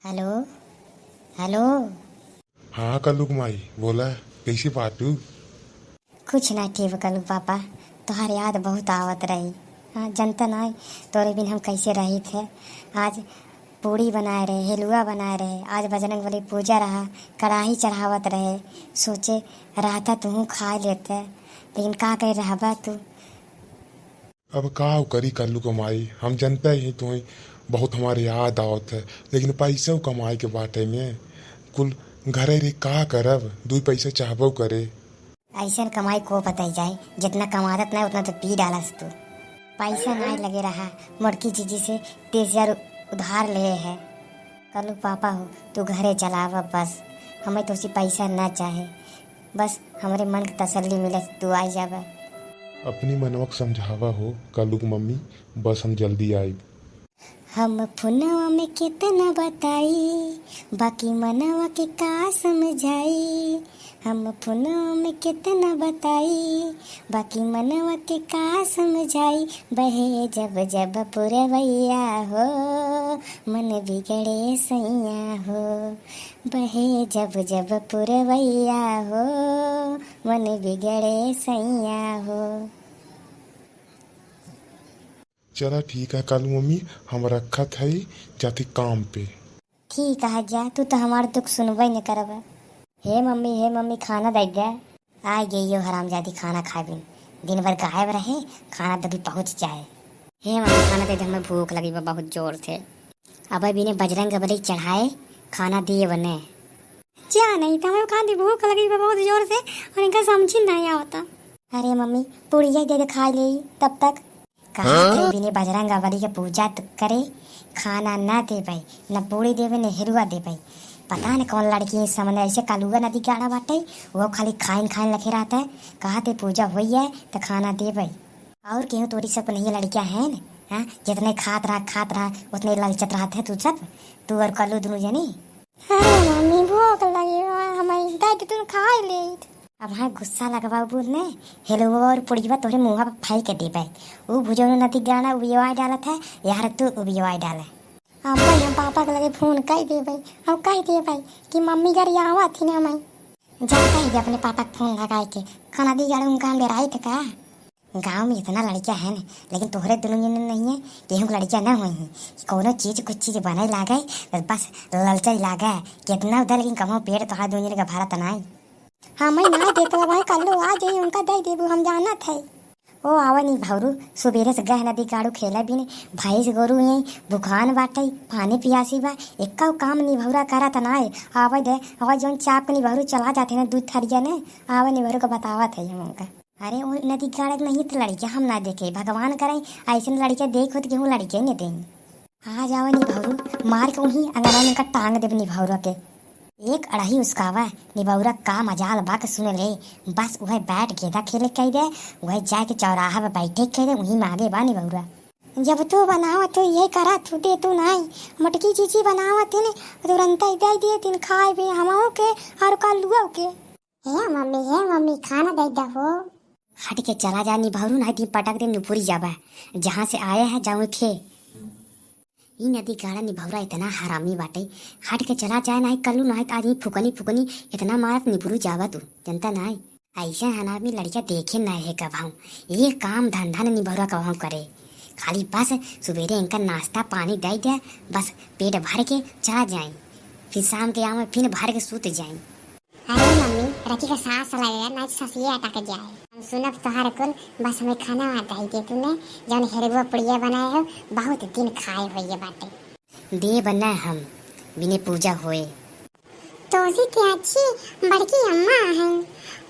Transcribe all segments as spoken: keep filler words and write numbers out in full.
हेलो, हेलो। हाँ कल्लू क माई, बोला, कैसी बाटू? कुछ ना ठीक कल्लू पापा, तोहार याद बहुत आवत रही। हाँ, जनता नाई, तोरे बिन हम कैसे रहित है। आज पूड़ी बनाए रहे, हलुआ बनाए रहे, आज बजरंग बली पूजा रहा, कड़ाही चढ़ावत रहे। सोचे रहता तुहूँ खाए लेते, लेकिन का करे रहबा तू। अब का करी कल्लू क माई, हम जनता ही तुहूँ बहुत हमारे याद आवत है, लेकिन पैसा कमाए के बाटे में कुल घरे रे का करब, दुई पैसा चाहबो करे। ऐसन कमाई को बताई जाए, जितना कमादत ना उतना तो पी डालस तू। पैसा ना लगे रहा, मोटकी जीजी से तीस हजार उधार ले है। कल्लू पापा हो, तू घरे चलावा बस, हमें तोसे पैसा ना चाहे, बस हमरे मन के तसल्ली मिले, तू आ जावा। अपनी मनवा के समझावा हो कल्लू क मम्मी, बस हम जल्दी आइब। हम फोनवा में केतना बताई, बाकी मनवा के का समझाई। हम फोनवा में केतना बताई, बाकी मनवा के का समझाई। बहे जब जब पुरवैया हो, मन बिगड़े सैया हो। बहे जब जब पुरवैया हो, मन बिगड़े सैया हो। चला ठीक है कल्लू मम्मी, हम रखत हई, जाती काम पे। ठीक है जा, तू तो हमार दुख सुनबे न करब। हे मम्मी, हे मम्मी, खाना दे दे। आ गई यो हरामजादी खाना खाए बिन, दिन भर गायब रहे, खाना तभी पहुँच जाए। हे मम्मी खाना दे दे, हमें भूख लगी बा बहुत जोर से। अब बिने बजरंग बली चढ़ाए खाना दिए बने। जा नहीं तो हमें कहाँ दी भूख लगी बा बहुत जोर से और इनका समझी नहीं आवता। अरे मम्मी, पुड़िया दे दे खाए ले तब तक। कहा हाँ? थे बिने बजरंग बली के पूजा त-, करे, खाना ना देबै, न पूड़ी देबै, न हेरुआ देबै। पता न कौन लड़की है सामने ऐसे कलुआ नदी गाड़ा बाटे, वो खाली खाइन खाइन लखे रहता है। कहा थे पूजा होई है त खाना देबै। और केहू तोरी सब नहीं लड़कियां हैं न, हाँ? जितने खात रहा, खात रहा, उतने ललचत रहत है तू सब, तू और कल्लू दोनों जनी। अरे मम्मी, भूख लगी बा, हमें दे दे, तुम खाए ले। अब हाँ गुस्सा लगवा बोल ने, हेलुआ और पुड़िया तोहरे मुँह पर फेंक के देबे। ऊ भुजौनो नदी गाना उबियवाए डालत है, यार तू उबियवाए डाले। अब भाई हम पापा के लगे फोन कर देबे, हम कह देबे कि मम्मी घर आवत ही ना मैं। जा कह दे अपने पापा के फोन लगाए के, खाना दी गाड़ी उनका हम डेराई थे का? गाँव में इतना लड़कियां हैं न, लेकिन तोहरे दुनू जने नहीं है, केहू के लड़कियां ना होई हैं कि कौनो चीज, कुछ चीज बने लागे, तो बस ललचई लागे। कितना उधर, लेकिन कमो पेट तोहार दुनू जने के भरत नाई। हाँ, मैं ना देतो, अब कल्लू आ जाई, उनका दे देबू, हम जानत है। ओ आवा नी भौरू, सुबेरे से गह नदी गाड़ू खेला बिने, भैंस गोरू यहीं भुखान बाटे, पानी पियासी बा, एक्का काम निभौरा करत नाई। आवे दे, आवा जौन चाप के निभौरू चला जाते ना दूध थरिया ने, आवा निभौरू को बतावत है हम उनका। अरे, वो नदी गाड़क नहीं तो लड़किया हम ना देखे, भगवान करे, ऐसे लड़किया देख होत केहू लड़किया ने दें। आ जाओ निभौरू, मार के वहीं अंगना में का टांग देब निभौरा के। एक अड़ही उसकावा, निभौरा का मजाल बा के सुन ले, बस वह बैठ गेंदा खेले कह दे, वह जाए के चौराहा पे बैठे कह दे, वहीं मागे बा निभौरा। जब तू बनावत हो, ये करा तू दे तू नाई, मोटकी जीजी बनावत है ने, तुरंत ही दे दिए दिन खाए भी हमहू के और कल्लुओ के। हे मम्मी, हे मम्मी, खाना दे दहो। हट के चला जा निभौरू, नहीं तो पटक दे निपुरी जाबा। जहाँ से आया है जाऊँ खे। ई नदी गाड़ा निभौरा इतना हरामी बाटे, हट के चला जाए, नहीं कल्लू, नहीं तो आज ही फुकनी फुकनी इतना मारत निपुरी जाबा तू, जनता नहीं। ऐसे हरामी लड़किया देखे नहीं है कबहूँ, ये काम धंधा न निभौरा कबहूँ करे। खाली बस सुबेरे इनका नाश्ता पानी दे दे, बस पेट भर के चला जाए, फिर शाम के आवे फिर भर के सूत जाए। अरे मम्मी, रखी का सांस लगेगा, ना ससिए अटक जाए। हम सुनब तोहार कुल, बस हमें खाना वाना दे दे तूने, जौन हेरगुआ पुड़िया बनाए हो, बहुत दिन खाए होइए बाटे। देब ना हम, बिने पूजा होए। तोसी के अच्छी बड़की अम्मा हैं,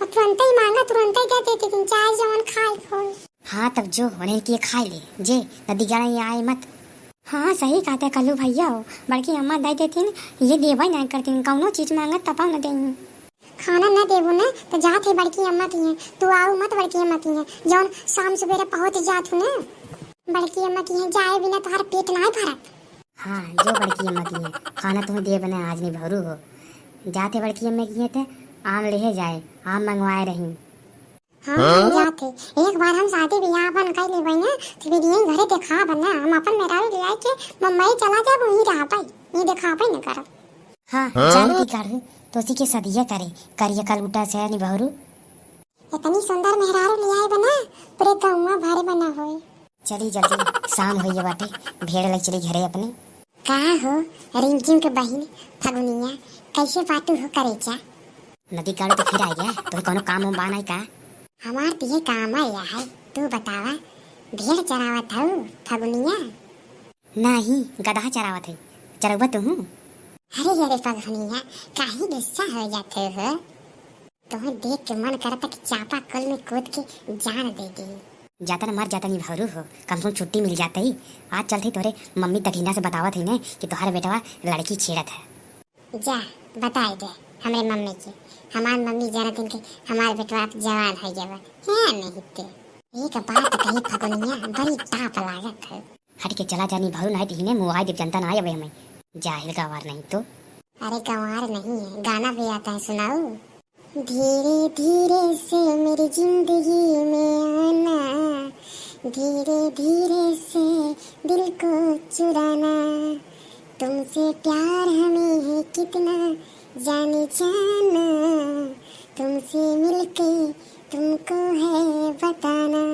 वो तुरंते ही मांगा, तुरंते दे देती तुम, चाहे जौन खाए होए। हाँ, तब जो उन्हें के खाए ले, जे नदी गाड़ा यहाँ आए मत। हाँ, सही कहते कल्लू भैया हो, बड़की अम्मा दे देतीन, ये देबे ना करतीन, कौनो चीज मांगत तब न देईन। खाना न देबू न, तो जात है बड़की अम्मा की है, तू आऊ मत बड़की अम्मा की है, जौन शाम सुबेरे पहुँच जात हूँ न। बड़की अम्मा की है, जाए बिना तोहार पेट ना भरत। हाँ, जो बड़की अम्मा की है, खाना तुम्हें देब ना आज निभौरू हो। जात है बड़की अम्मा की है, ते आम लेहे जाए, आम मंगवाए रही। हाँ, हाँ? जाते। एक बार हम शादी बियाह अपन कर लेबै ना, तो फिर यही घरे देखाब ना। हम अपन मेहरारू ले आए के बम्बई चला जाब, वहीं रहबै। ये देखाबे न करब। हाँ, हाँ? जानती काढ़ू, तोसी के सदिया करे, करिया कलूटा से निभौरू। इतनी सुंदर मेहरारू लियाए बना, पूरे गौवा भरे बना होए। चली जल्दी, शाम होइए बाटे, भेड़ लग चली घरे अपने। का हो, रिमझिम के बहिन फगुनिया, कैसे बाटू हो करेजा? नदी काढ़ू तो फिर आ गया, तो कोनो काम वाम बा नाई का? हमार तो ये काम है यार, तू बतावा, भेड़ चरावत हऊ फगुनिया? नाही, गदहा चरावत है, चरउबा तू हूँ? अरे अरे फगुनिया, काहे गुस्सा हो जाते हो? तोहे देख के मन करता कि चापाकल में कूद के जान दे दी। जातन मर जातन निभौरू हो, कम से कम छुट्टी मिल जातई। आज चलत ही तोहरे मम्मी दखिना से बतावत ही ने कि तोहार बेटवा लड़की छेड़त है। जा, बताए दे हमरे मम्मी के। हमार मम्मी जानत हिन कि हमार बेटवा अब जवान हो गया बा। है नहीं ते। एक बात कही फगुनिया, बड़ी टाप लागत है। हट के चला जा निभौरू, नाहीं तो हिने मुआई देब, जनता ना आवे हमें। जाहिल गंवार नहीं तो। अरे गंवार नहीं है, गाना भी आता है, सुनाऊ। धीरे धीरे से मेरी जिंदगी में आना, धीरे धीरे से दिल को चुराना, तुमसे प्यार हमें है कितना जाने जाना, तुमसे मिलके तुमको है बताना,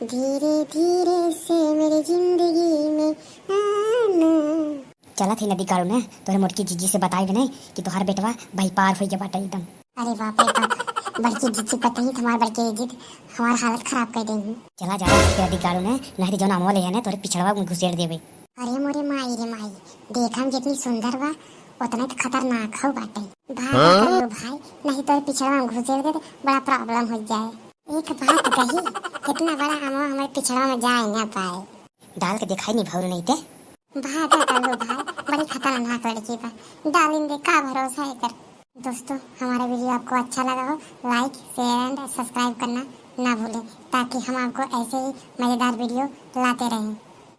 धीरे धीरे से मेरी जिंदगी में आना। चलत ही नदी काढ़ू ना, तोहरे मोटकी जीजी से बताई नहीं कि तोहार बेटवा भई पार होई के बाटे एकदम। अरे बाप रे बाप, बड़की जीजी पता ही तुम्हार बड़की जीजी हमार हालत खराब कर देंगी। चला जा नदी काढ़ू ना, नहीं तो जौन अमवा ले है ना तोहरे पिछड़वा में घुसेड़ देबे। अरे मोरे माई रे माई, देखा में जितनी सुंदर बा, उतना तो खतरनाक हो बाटे। भागा कर लो भाई, नहीं तो पिछड़वा में घुसेड़ दे तो बड़ा problem हो जाए। एक बात कही, इतना बड़ा अमवा हमारे पिछड़वा में जाए ना पाए। डाल के दिखाई निभौरू नहीं ते। भागा कर लो भाई, बड़ी खतरनाक लड़की बा, डालिन दे का भरोसा है कर। दोस्तों, हमारा video आपको अच्छा लगा हो, like, share and subscribe करना ना भूलें, ताकि हम आपको ऐसे ही मज़ेदार video लाते रहें।